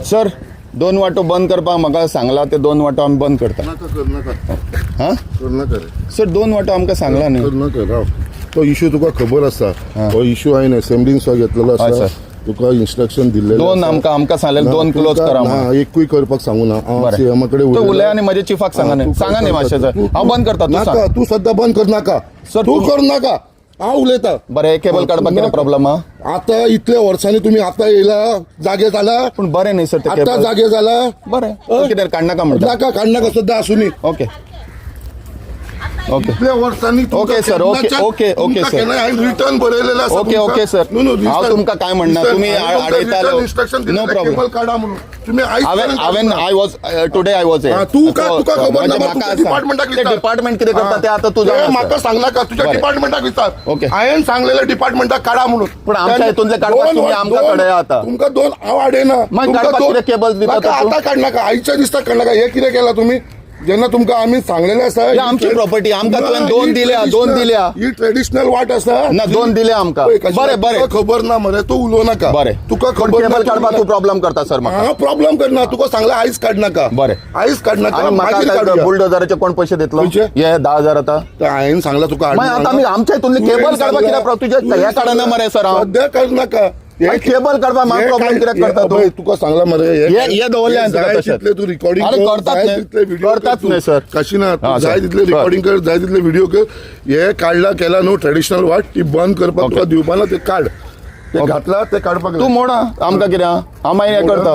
Sir, दोन वाटो बंद करपाक म्हाका सांगला, ते दोन वाटो आमी बंद करता. नाका, कर नाका. हां. कर नाका रे. सर, दोन वाटो आमकां सांगला न्ही. कर नाका, राव. तो इशू तुका खबर आसा. तो इशू हांवें असेंब्लीन सुद्दां घेतलेलो हय, आसा. सर. तुका इन्स्ट्रक्शन दिल्लें. दोन आमकां सांगलें, दोन क्लोज करा म्हणून. ना, एकूय करपाक सांगू ना हांव. बरें. सीएमा कडेन तो उलय आनी म्हजे चिफाक सांगा न्ही. सांगा न्ही मातशें सर, हांव बंद करता, तूं नाका. सांग. तूं सद्दां बंद कर नाका. सर, तूं कर नाका, हांव उलयता. बरें, केबल काडपाक कितें प्रॉब्लम आहा? आता इतल्या वर्सांनी तुम्ही आता येयला, जागे जाला. पूण बरें न्ही सर ते आता केबल. जागे जाला. बरें, तूं कितें काडनाका म्हणटा? नाका, काडनाका, सद्दां आसूनी. ओके ओके इतल्या वर्सांनी. Okay, sir. Okay, okay, okay, sir. हांवें रिटर्न बरयलेलें आसा. Okay, okay, sir. हांव तुमकां काय म्हणना, तुमी आडयतालो. इन्स्ट्रक्शन. No problem. Cable काडा म्हणून तुम्ही आयज हांवें पर्यंत हांवें काडूंक ना. I was today I was हा, तू का तुका खबर ना, तुका डिपार्टमेंटाक विचार. डिपार्टमेंट कितें करता ते आतां तूं ते जाणा, म्हाका सर. सांगनाका, तुझ्या बरें. डिपार्टमेंटाक विचार. ओके. हांवें सांगलेलें डिपार्टमेंटाक काडा म्हणून. पूण आमच्या हितूंतलें काडपाक तुमी आमकां कळया आतां. तुमकां दोन हांव आडयना. मागीर तुमकां काडपाक दोन- कितें केबल्स दिता नाका, तूं? आतां काडनाका, आयच्या दिसा काडनाका. हे कितें केलां तुमी जेन्ना तुमकां आमी सांगलेलें आसा. ही आमची property, आमकां ना, तुवें दोन ही दिल्या, दोन traditional- दिल्या. ही ट्रेडिशनल वाट आसा. ना, दोन दिल्या आमकां. पळय, कशें बरें, बरें. तुका खबर ना मरे, तूं उलोव नाका. बरें. तुका पूण खबर ना, केबल तूं काडपाक तूं उलोव प्रॉब्लम करता सर म्हाका. हांव प्रॉब्लम करना, तुका सांगला आयज काडनाका. बरें. आयज काडनाका. आनी म्हाका मागीर आतां काडुया. बुलडोजराचे कोण पयशे दितलो? खंयचे? हे 10,000 आतां. तर हांवें सांगला तुका हाड मागीर आतां आमी आमच्या हितूंतलें तुवें केबल काडपाक सांगला- कितें तुजें तुवें हें काडना सांगला. मरे सर हांव. सद्या काडनाका. मागीर केबल काडपाक म्हाका प्रॉब्लम कित्याक करता तूं? तुका सांगला मरे. हे दवरलें हांवें तुका जाय तशें. तितले तूं रिकॉर्डिंग अरे करतात जाय न्ही. तितले व्हिडिओ करतात न्ही, सर. कशी ना, तूं हा, सर. जाय तितले सर. रिकॉर्डिंग कर, जाय तितले व्हिडिओ कर. हे काडला केला न्हू ट्रेडिशनल वाट ती बंद करपाक ओके. तुका दिवपा ना. ते काड, ते घातला ते काडपाक. तूं मोडा, आमकां कितें आहा? हांव मागीर हें करता,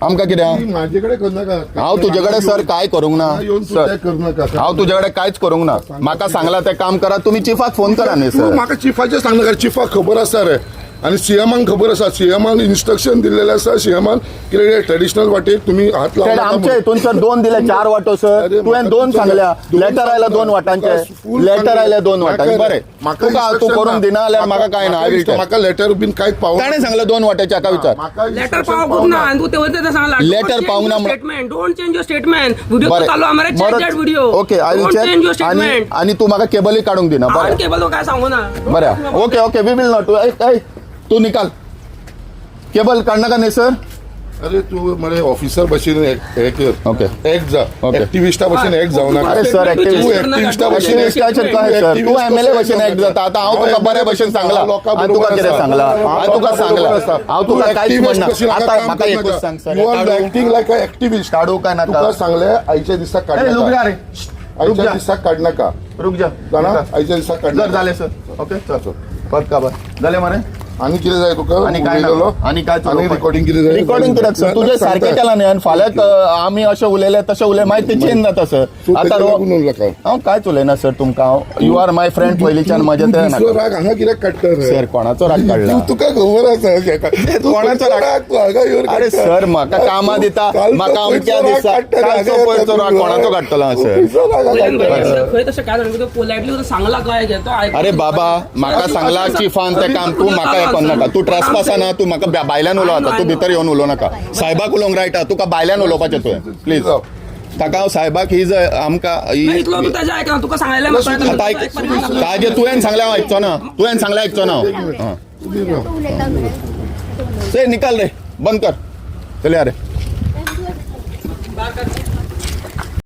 आमकां कितें आहा? माझे कडेन करनाका. हांव तुजे कडेन सर काय करूंक ना. येवन तूं सर ते करनाका. हांव तुजे कडेन कांयच करूंक ना. म्हाका सांगला तें काम करा, तुमी चिफाक फोन करा न्ही तूं सर. म्हाका चिफाचें सांगनाका. चिफाक खबर आसा रे आनी सीएमाक खबर आसा. सीएमान इन्स्ट्रक्शन दिल्लेलें आसा, सीएमान कितें ट्रेडिशनल वाटेक तुमी हात ते लावनाका आमच्या म्हणून. हितून सर दोन दिले, चार वाटो सर. अरे तुवें म्हाका दोन तुमचो सांगल्या. दोन लेटर आयला दोन सांगला. वाटांचे. तुका full letter सांगलें. आयले दोन वाटांचे. म्हाका बरें, म्हाका तुका तूं instruction करूंक ना. दिना जाल्यार म्हाका काय ना, I will. म्हाका लेटर बीन कांयच पावना. ताणें सांगलें दोन वाट्याचे, हाका विचार. म्हाका लेटर instruction पावूंक ना आनी तूं तेवते सांगला. Letter पावूंक ना statement, don't change your statement. Video चालू Amre, check that video. Okay, I will don't change your check. आणि स्टेटमेंट. आणि तूं म्हाका केबलय काडूंक दिना. हांवें बरें. केबल काय सांगू ना. बरें, okay okay, we will not. तूं निकाल, केबल काडनाका न्ही सर. अरे तूं मरे ऑफिसर भशेन हे कर. ओके. एक जा. ओके. एक्टिविस्टा भशेन एक जावं नाका. अरे सर, तूं एक्टिविस्टा भशेन एक्टिविस्टाचेर काय सर, तूं एमएलए भशेन एक्ट जाता. आतां हांव तुका बरे भशेन सांगला आनी तुका कितें सांगला? हांव तुका सांगला, हांव तुका कांयच म्हणना. आतां म्हाका एकूच सांग sir, you are acting like a activist. काडू काय नाका? तुका सांगले, आयच्या दिसा ए, लुक काडनाका. जा रे. रुक आयच्या जा. दिसा काडनाका. रुक जा. जाणा, आयच्या दिसा जर काडनाका. जालें सर, ओके, चल, परत काबर जालें मरे. आनी कितें जाय तुका? आनी काय ना. उलयलेलो? आनी काय? आनी रिकॉर्डिंग कितें जाय? रिकॉर्डिंग कित्याक सर? तुजें सारकें केलां न्ही आनी फाल्यां आमी अशें उलयले तशें उलय, मागीर ते चेंज जाता सर. तूं आतां तेका लागून उरला. हांव कांयच उलयना सर तुमकां. हांव you are my friend पयलींच्यान म्हजें तें दुसरो नाका. राग हांगा कित्याक काडटा रे? सर, कोणाचो राग काडला? तूं तुका खबर आसा. तूं कोणाचो खंयचो राग? राग तूं हांगा येवन अरे काडटा? सर, म्हाका कामां दिता, कालचो म्हाका खंयचो अमक्या राग दिसा काडटा रे? कालचो हांगा पयरचो राग येता तूं? कोणाचो काडटलो हांव सर? खंयचो राग हांगा काडटा? खंय तशें काय जाणा, पोलायटली सांगला काय तो आयकून- अरे बाबा, म्हाका सांगला चिफान तें काम, तूं म्हाका हें करनाका. तूं ट्रेसपासा ना, तूं म्हाका भायल्यान उलो आतां. तूं भितर येवन उलोवं नाका. साहेबाक उलोवंक रायट आहा, तुका भायल्यान उलोवपाचें तुवें प्लीज. ताका हांव साहेबाक ही जर आमकां ना, इतलो तूं ताजें आयकना, तुका सांगलें म्हाका. आतां आयक, ताजें तुवें सांगलें हांव आयकचो ना. तुवें सांगलें आयकचो ना हांव. आं. ते निकाल रे, बंद कर, चल रे.